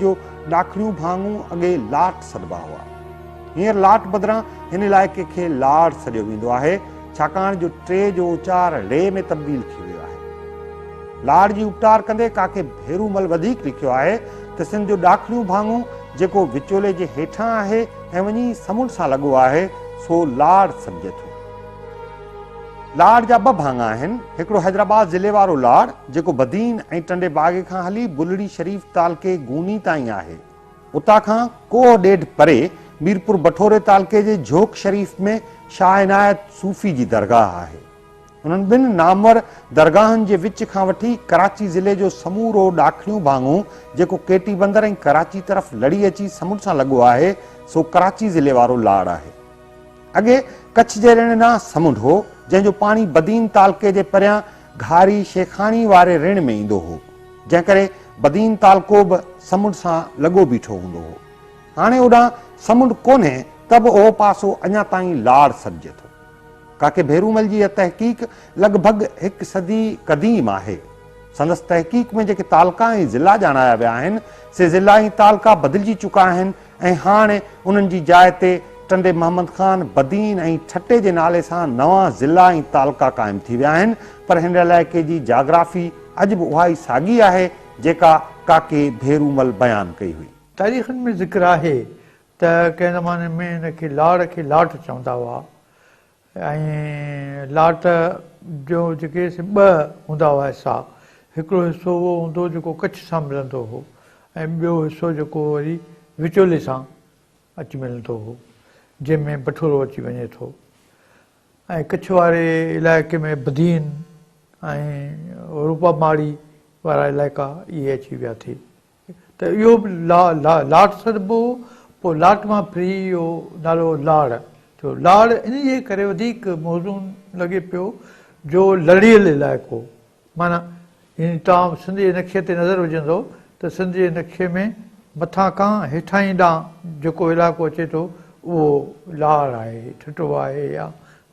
جو ڏاکڻيون ڀاڱو اڳي لاٽ سڏبا هئا. هينئر لاٽ بدران هن علائقي کي لاڙ سڏيو ويندو آهي، ڇاڪاڻ جو ٽي جو اچار ري ۾ تبديل ٿي ويو آهي. لاڙ جي اپٽار ڪندي ڪاڪي ڀيرومل وڌيڪ لکيو آهي ته سنڌ جو ڏاکڻيون ڀاڱو جيڪو وچولي جي هيٺان آهي ۽ وڃي سمنڊ سان لڳو آهي، سو لاڙ سڏجي ٿو. لاڙ جا ٻه ڀاڱا آهن، هڪڙو حيدرآباد ضلعي وارو لاڙ، جيڪو بدين ۽ ٽنڊي باگي کان هلي بلڙي شريف تعلقي گوني تائين آهي. اتان کان ڪوهه ڏيڍ پري ميرپور بٺوري تعلقي جي جهوڪ شريف ۾ شاهه عنايت صوفي جي درگاهه آهي. انهن ٻن نامور درگاهن جي وچ کان وٺي ڪراچي ضلعي جو سمورو ڏاکڻيون ڀاڱو جيڪو ڪيٽي بندر ۽ ڪراچي طرف لڙي اچي سمنڊ سان لڳو آهي، سو ڪراچي ضلعي وارو لاڙ آهي. اڳي ڪڇ جي رڻ ڏانهن سمنڊ هو، جنهن جو پاڻي بدين تعلقي جي پريان گهاري شيخاڻي واري رڻ ۾ ايندو هو، جنهن ڪري بدين تعلقو به سمنڊ سان لڳو بيٺو هوندو هو. هاڻي اوڏانهن سمنڊ ڪونهي ته به اهو پاسو اڃا تائين لاڙ سڏجي ٿو. ڪاڪي ڀيرومل جي اها تحقيق لڳ ڀڳ هڪ صدي قديم آهي. سندس تحقيق ۾ جيڪي تعلقا ۽ ضلعا ڄاڻايا ويا آهن، سي ضلعا ۽ تعلقا بدلجي چڪا آهن ۽ هاڻ انهن جي جاء تي ٽنڊي محمد خان، بدين ۽ ٺٽي جي نالي سان نوان ضلعا ۽ تعلقا قائم ٿي ويا آهن، پر هن علائقي جي جاگرافي اڄ به اها ئي ساڳي آهي، جيڪا ڪاڪي ڀيرومل بيان ڪئي هئي. تاريخن ۾ ذڪر آهي ته ڪنهن زماني ۾ هن کي لاڙ کي لاٽ چوندا هئا ۽ لاٽ جو جيڪي سي ٻه هوندا هئا حصا، هڪڙو حصو اهو هوندو هو جيڪو ڪڇ سان ملندو هو ۽ ٻيو حصو جيڪو وري وچولي سان اچي ملندو هو، جنهن ۾ بٺورو اچي وڃي ٿو ۽ ڪڇ واري علائقي ۾ بدين ۽ روپا ماڙي وارا علائقا اهي اچي ويا ٿي. ته اهو به لاٽ سڏبو هو، پوء لاٽ مان ڦري اهو نالو لاڙ ٿيو. لاڙ انهيء ڪري وڌيڪ موزون لڳي پيو جو لڙيل علائقو معنيٰ يعني توهان سنڌ جي نقشي تي نظر وجهندؤ ته سنڌ جي نقشي ۾ مٿان کان هيٺاهين ڏانهن جيڪو علائقو اچي ٿو اهو لاڙ آهي، ٺٽو آهي يا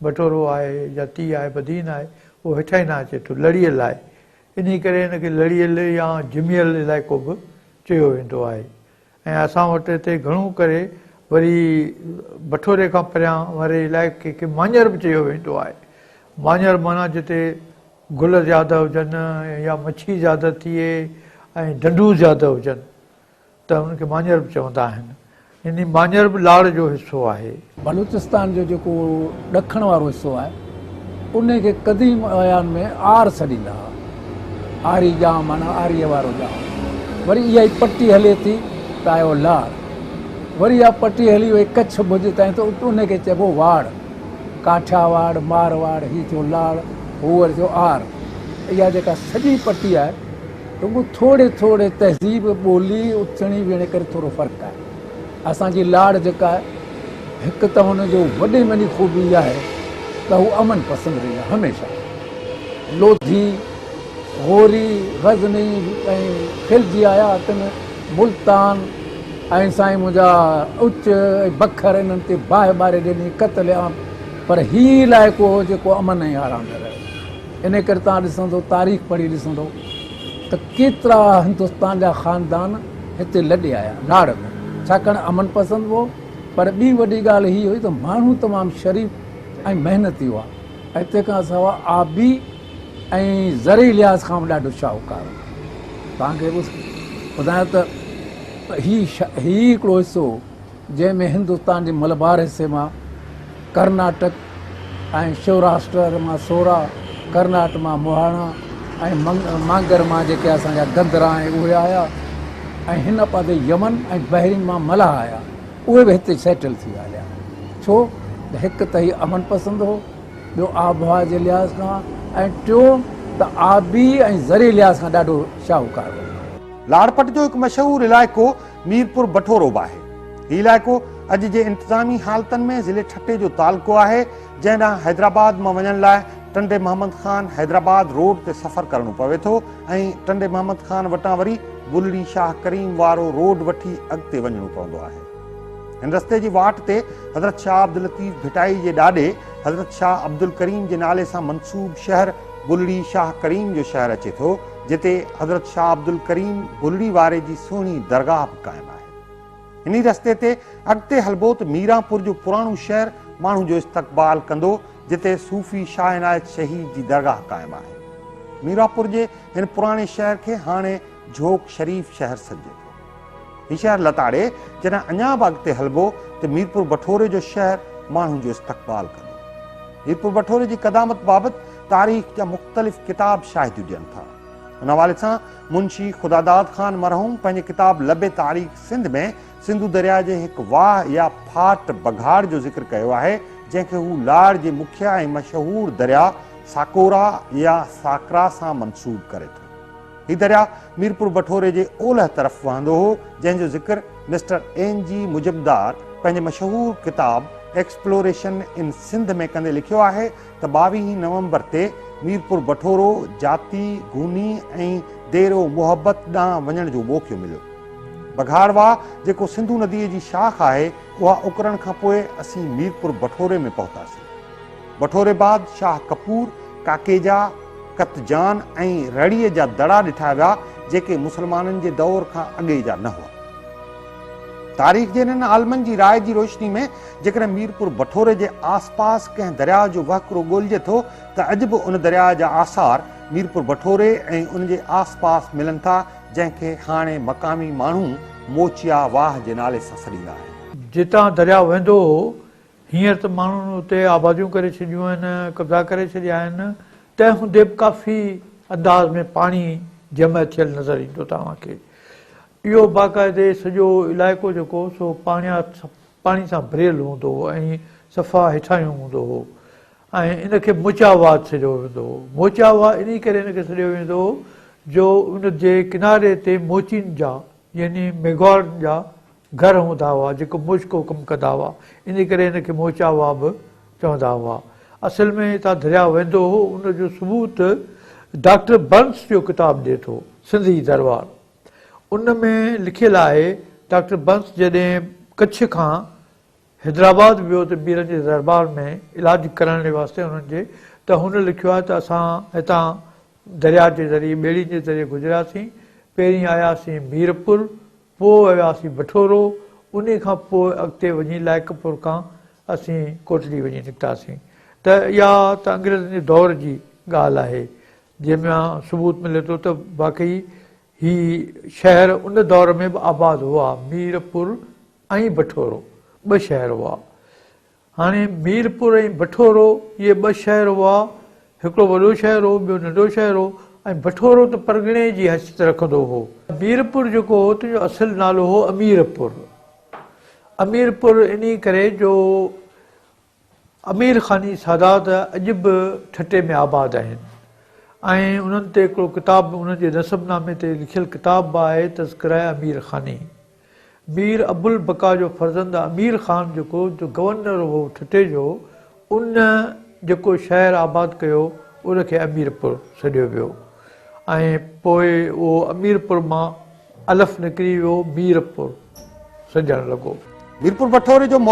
بٽورو آهي يا تي آهي بدين آهي اهو هيٺاهين ڏانهن اچي ٿو لڙيل آهي. انهيء ڪري هن کي لڙيل يا جميل علائقو به چيو ويندو آهي ۽ اسان وٽ هتي گهڻو ڪري وري بٺوري کان پريان واري علائقي کي ماڃر به چيو ويندو آهي. ماڃر معنيٰ جتي گل زياده هجن يا مڇي زياده ٿئي ۽ ڍنڍون زياده هجن. ته ان کي ماڃر به چوندا آهن. يعني ماڃر به لاڙ جو حصو آهي. بلوچستان جو جيڪو ڏکڻ وارو حصو آهي، ان کي قديم ايام ۾ آر سڏيندا هئا. آري ڄام معنيٰ آريء وارو ڄام. وري اها ئي پٽي هلي ٿي ته آيو لاڙ. وري اها پٽي هلي وئي ڪڇ ڀڄ تائين ته ان کي چئبو واڙ. ڪاٺياواڙ، مارواڙ، هي ٿيو لاڙ، هو وري ٿيو آر. اها جيڪا سڄي پٽي آهي، رڳو ٿوري ٿوري تهذيب، ٻولي، اٿڻي ويهڻي ڪري ٿورو فرق آهي. اسان جي لاڙ جيڪا آهي، هڪ ته هن جو وڏي ۾ وڏي خوبي اها آهي ته هو امن پسند رهي آهي هميشه. لوڌي، غوري، غزني ۽ خلجي آيا تن ملتان ۽ سائين منهنجا اچ ۽ بکر انهن تي باهه ٻاري ڏني، قتل عام، پر هي علائقو هو جيڪو امن ۽ آرام ۾ رهيو. انهيء ڪري توهان ڏسندو، تاريخ پڙهي ڏسندو ته ڪيترا هندستان جا خاندان هتي لڏي آيا لاڙ ۾، ڇاڪاڻ امن پسند هو، پر ٻي وڏي ڳالهه هيء هئي ته ماڻهو تمام شريف ۽ محنتي هئا ۽ تنهن کان سواء آبي ۽ زرعي لحاظ کان به ڏاڍو شاهوڪار هو. توهان کي ٻڌايان ته هي هي هڪڙو حصو هو، جنهن ۾ هندستان جي ملبار حصي مان ڪرناٽڪ ۽ شوراشٽر مان سورا، ڪرناٽ مان مهاڻا ۽ مانگر مان جيڪي اسان جا گندرا آهن اهي آيا ۽ هن پاسي يمن ۽ بحرين مان ملاح آيا اهي به هتي سيٽل ٿي ويا هليا ڇو ته هڪ ته هي امن پسند هو ٻيو آبهوا جي لحاظ کان ۽ ٽيون ته آبي ۽ زرعي لحاظ کان ڏاڍو شاهوڪار هو. لاڙپٽ جو هڪ مشهور علائقو ميرپور بٺورو به آهي. هي علائقو اڄ جي انتظامي حالتن ۾ ضلعي ٺٽي جو تعلقو آهي، جنهن ڏانهن حيدرآباد مان وڃڻ لاء ٽنڊي محمد خان حيدرآباد روڊ تي سفر ڪرڻو پوي ٿو ۽ ٽنڊي محمد خان وٽان وري بلڙي شاهه ڪريم وارو روڊ وٺي اڳتي وڃڻو پوندو آهي. هن رستي جي واٽ تي حضرت شاهه عبداللطيف ڀٽائي جي ڏاڏي حضرت شاهه عبدالڪريم جي نالي سان منسوب شهر بلڙي شاهه ڪريم جو شهر اچي ٿو. جتي حضرت شاهه عبدالڪريم بلڙي واري جي سهڻي درگاهه به قائم آهي. انهي رستي تي اڳتي هلبو ته ميرانپور جو پراڻو شهر ماڻهو جو استقبال ڪندو، جتي صوفي شاهه عنايت شهيد جي درگاهه قائم آهي. ميرانپور جي هن پراڻي شهر کي هاڻي جهوڪ شريف شهر سڏجي ٿو. هي شهر لتاڙي جڏهن اڃا به اڳتي هلبو ته ميرپور بٺوري جو شهر ماڻهن جو استقبال ڪندو. ميرپور بٺوري جي قدامت بابت تاريخ جا مختلف ڪتاب شاهديون ڏين ٿا. ان حوالي سان منشي خداداد خان مرحوم پنهنجي ڪتاب لب تاريخ سنڌ ۾ سنڌو درياء جي هڪ واهه يا ڦاٽ بگهاڙ جو ذڪر ڪيو آهي، جنهن کي هو لاڙ جي مکيه ۽ مشهور درياء ساڪورا يا ساڪرا سان منسوب ڪري ٿو. هي درياء ميرپور بٺوري جي اولهه طرف وهندو هو، جنهن جو ذڪر مسٽر اين جي مجمدار پنهنجي مشهور ڪتاب ايڪسپلوريشن ان سنڌ ۾ ڪندي لکيو آهي ته ٻاويهين نومبر تي ميرپور بٺورو، جاتي، گوني ۽ ديرو محبت ڏانهن وڃڻ جو موقعو مليو. بگهاڙ واهه جيڪو سنڌو نديء جي شاخ آهي، اها اڪرڻ کان پوء اسين ميرپور بٺوري ۾ پهتاسين. بٺوري بعد شاهه ڪپور، ڪاڪيجا، قطجان ۽ رڙيء جا دڙا ڏٺا ويا، جيڪي مسلمانن جي دور کان اڳي جا نه هئا. تاريخ جي انهن عالمن جي راء جي روشني ۾ جيڪڏهن ميرپور بٺوري جي آس پاس ڪنهن درياء جو وهڪرو ڳولجي ٿو ته اڄ به ان درياء جا آثار ميرپور بٺوري ۽ ان جي آس پاس ملن ٿا، جنهن کي هاڻي مقامي ماڻهو موچيا واهه جي نالي سان سڏيندا آهن. جتان درياء وهندو هو، هينئر ته ماڻهن اتي آباديون ڪري ڇڏيون آهن، قبضا ڪري ڇڏيا آهن، تنهن هوندي به ڪافي انداز ۾ پاڻي جمع ٿيل نظر ايندو توهان کي. اهو باقاعدي سڄو علائقو جيڪو سو پاڻي سان ڀريل هوندو هو ۽ صفا هيٺاهيون هوندو هو ۽ ان کي موچا واهه سڏيو ويندو هو. موچا واهه انهي ڪري ان کي سڏيو ويندو هو جو ان جي ڪناري تي موچين جا يعني ميگهواڙن جا گهر هوندا هئا جيڪو موچڪو ڪم ڪندا هئا انهي ڪري ان کي موچا واهه به چوندا هئا. اصل ۾ هتان درياء وهندو هو ان جو ثبوت ڊاڪٽر برنس جو ڪتاب ڏئي ٿو سنڌ جي درٻار ان ۾ لکيل آهي ڊاڪٽر برنس جڏهن ڪڇ کان حيدرآباد ويو ته ميرن جي درٻار ۾ علاج ڪرڻ جي واسطي انهن جي ته هن لکيو آهي ته اسان هتان درياء جي ذريعي ٻيڙين جي ذريعي گذرياسين پهرين آياسين ميرپور پوء وياسين بٺورو انهي کان پوء اڳتي وڃي لائقپور کان اسين ڪوٽڙي وڃي نڪتاسين ته اها ته انگريزن جي دور جي ڳالهه آهي جنهن مان ثبوت ملي ٿو ته واقعي هي شهر ان دور ۾ به آباد هئا، ميرپور ۽ بٺورو ٻه شهر هئا. هاڻي ميرپور ۽ بٺورو اهي ٻه شهر هئا، هڪڙو وڏو شهر هو، ٻيو ننڍو شهر هو ۽ بٺورو ته پرڳڻي جي حيثيت رکندو هو. ميرپور جيڪو هو تنهن جو اصل نالو هو اميرپور. اميرپور انهي ڪري جو امير خاني سادات اڄ به ٺٽي ۾ آباد آهن ۽ انهن تي هڪڙو ڪتاب به انهن جي نسب نامي تي لکيل ڪتاب به آهي تذڪره امير خاني. مير ابوالبقا جو فرزند امير خان جيڪو جو گورنر هو ٺٽي جو ان جيڪو شهر آباد ڪيو ان کي اميرپور سڏيو ويو ۽ پوء اهو اميرپور مان الف نڪري ويو ميرپور سڏجڻ لڳو. ميرپور بٺوري جو موجوده.